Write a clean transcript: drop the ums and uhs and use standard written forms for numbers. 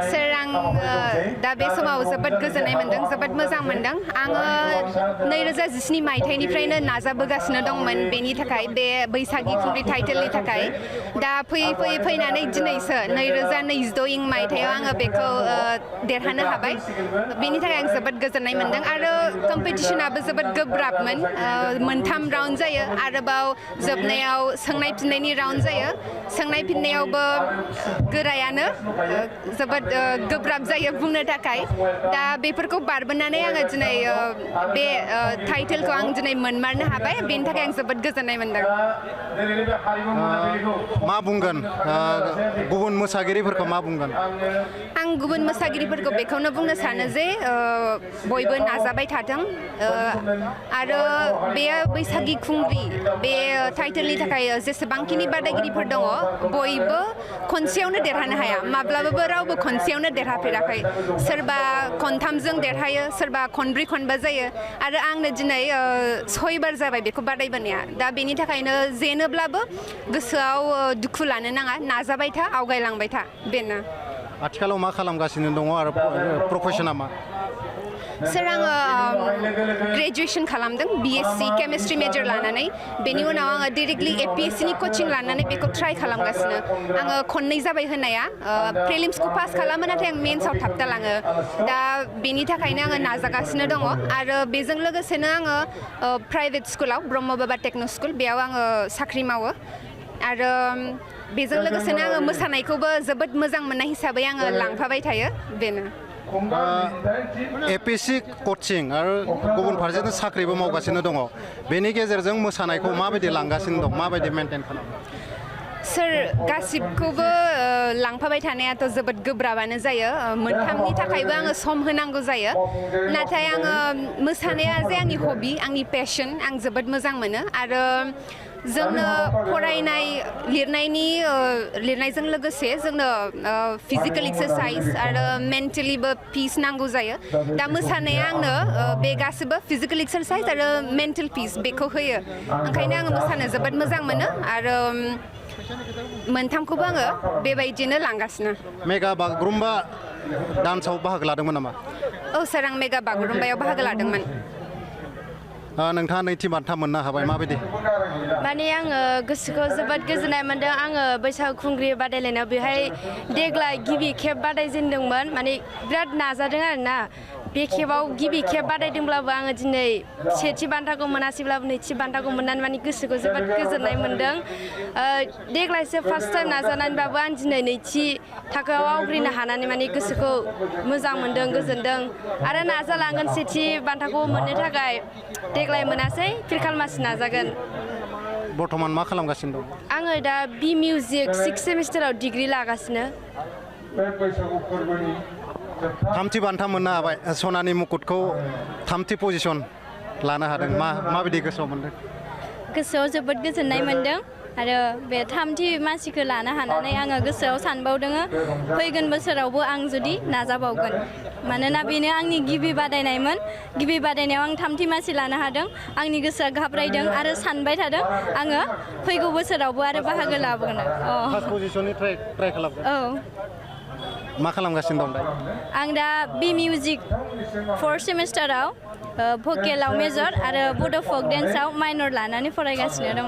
Sir, दा बे समाव जोबोद गोजोननाय मोनदों जोबोद मोजां मोनदों आङो 2017 मायथाइनिफ्रायनो नाजाबोगासिनो दंमोन बेनि थाखाय बे बैसागि खुंग्रि टाइटेलनि थाखाय दा फैयै फैनानै दिनैसो 2022 मायथाइयाव आङो बेखौ देरहानो हाबाय बेनि थाखाय आं जोबोद गोजोननाय मोनदों आरो कम्पिटिशनाबो जोबोद गोब्राबमोन मोनथाम राउन्ड जायो आरोबाव जोबनायाव सोंनाय फिननायनि राउन्ड जायो सोंनाय फिननायावबो गोरायानो जोबोद गोब्राब जायो बुंनो थाखाय दा बेफोरखौ बारबोनानै आङो दिनै बे टाइटेलखौ आं दिनै मोनमारनो हाबाय बेनि थाखाय आं जोबोद गोजोननाय मोनदों मा बुंगोन गुबुन मोसागिरिफोरखौ मा बुंगोन आं गुबुन मोसागिरिफोरखौ बेखौनो बुंनो सानो जे बयबो नाजाबाय थाथों आरो बे बैसागि खुंग्रि बे टाइटेलनि थाखाय जेसेबांखिनि बादायगिरिफोर दङ बयबो खनसेयावनो देरहानो हाया माब्लाबाबो रावबो खनसेयावनो देरहाफेराखै सोरबा खनथामजों देरहायो सोरबा खनब्रै खनबा जायो आरो आंनो दिनै 6 बार जाबाय बेखौ बादायबोनाया दा बेनि थाखायनो जेनोब्लाबो गोसोआव दुखु लानो नाङा नाजाबाय था आवगायलांबाय था बेनो आथिखालाव मा खालामगासिनो दङ आरो प्रफेसना मा Sir, आङो ग्रेजुएशन खालामदों BSc केमिस्ट्रि मेजर लानानै बेनि उनाव आङो डाइरेक्टलि ABSU नि कोचिं लानानै बेखौ ट्राइ खालामगासिनो आङो खननै जाबाय होननाया प्रिलिम्सखौ पास खालामो नाथाय आं मेन्सआव थाबथालाङो दा बेनि थाखायनो आङो नाजागासिनो दङ आरो बेजों लोगोसेनो आङो प्राइभेट स्कुलाव ब्रह्म बाबा टेक्न' स्कुल बेयाव आङो साख्रि मावो आरो बेजों लोगोसेनो आङो मोसानायखौबो जोबोद मोजां मोननाय हिसाबै आङो लांफाबाय थायो बेनो ABSU कोचिं आरो गुबुन फारसेथिं साख्रिबो मावगासिनो दङ बेनि गेजेरजों मोसानायखौ माबायदि लांगासिनो दं माबायदि मेंटेन खालामो Sir, गासिबखौबो लांफाबाय थानायाथ' जोबोद गोब्राबानो जायो मोनथामनि थाखायबो आङो सम होनांगौ जायो नाथाय आङो मोसानाया जे आंनि हबि आंनि पेशन आं जोबोद मोजां मोनो आरो जोंनो फरायनाय लिरनायजों लोगोसे जोंनो फिजिकेल एक्सारसाइज आरो मेन्टेलिबो पिस नांगौ जायो दा मोसानाया आंनो बे गासिबो फिजिकेल एक्सारसाइज आरो मेन्टेल पिस बेखौ होयो ओंखायनो आङो मोसानो जोबोद मोजां मोनो आरो मोनथामखौबो आङो बेबायदिनो लांगासिनो मेगा बागुरुम्बा डान्सआव बाहागो लादोंमोन नामा औ सार आं मेगा बागुरुम्बायाव बाहागो लादोंमोन नोंथाङा नैथि बान्था मोननो हाबाय माबायदि माने आङो गोसोखौ जोबोद गोजोननाय मोनदों आङो बैसागु खुंग्रि बादायलायनायाव बेहाय देग्लाय गिबि खेब बादायजेनदोंमोन माने बिराद नाजादों आरोना बे खेबाव गिबि खेब बादायदोंब्लाबो आङो दिनै सेथि बान्थाखौ मोनासैब्लाबो नैथि बान्थाखौ मोननानै माने गोसोखौ जोबोद गोजोननाय मोनदों देग्लायसो फार्स्ट टाइम नाजानानैबाबो आं दिनै नैथि थाखोआव आवग्रिनो हानानै माने गोसोखौ मोजां मोनदों गोजोनदों आरो नाजालांगोन सेथि बान्थाखौ मोननो थाखाय देग्लाय मोनासै फिरखालमासि नाजागोन बर्थमान मा खालामगासिनो दं आङो दा बि मिउजिक 6 सेमिस्टाराव डिग्री लागासिनो थामथि बान्था मोननो हाबाय सनानि मुकुटखौ थामथि पजिशन लानो हादों माबायदि गोसोआव मोनदों गोसोआव जोबोद गोजोननाय मोनदों आरो बे थामथि मासिखौ लानो हानानै आङो गोसोआव सानबावदों फैगोन बोसोरावबो आं जुदि नाजाबावगोन मानोना बेनो आंनि गिबि बादायनायमोन गिबि बादायनायाव आं थामथि मासि लानो हादों आंनि गोसोआ घाबरायदों आरो सानबाय थादों आङो फैगौ बोसोरावबो आरो बाहागो लाबोगोन फार्स्ट पजिशननि ट्राइ खालामगोन औ मा खालामगासिनो दं आं दा बि मिउजिक 4 सेमिस्टाराव भकेलाव मेजर आरो बड' फक डेन्सआव माइनर लानानै फरायगासिनो दङ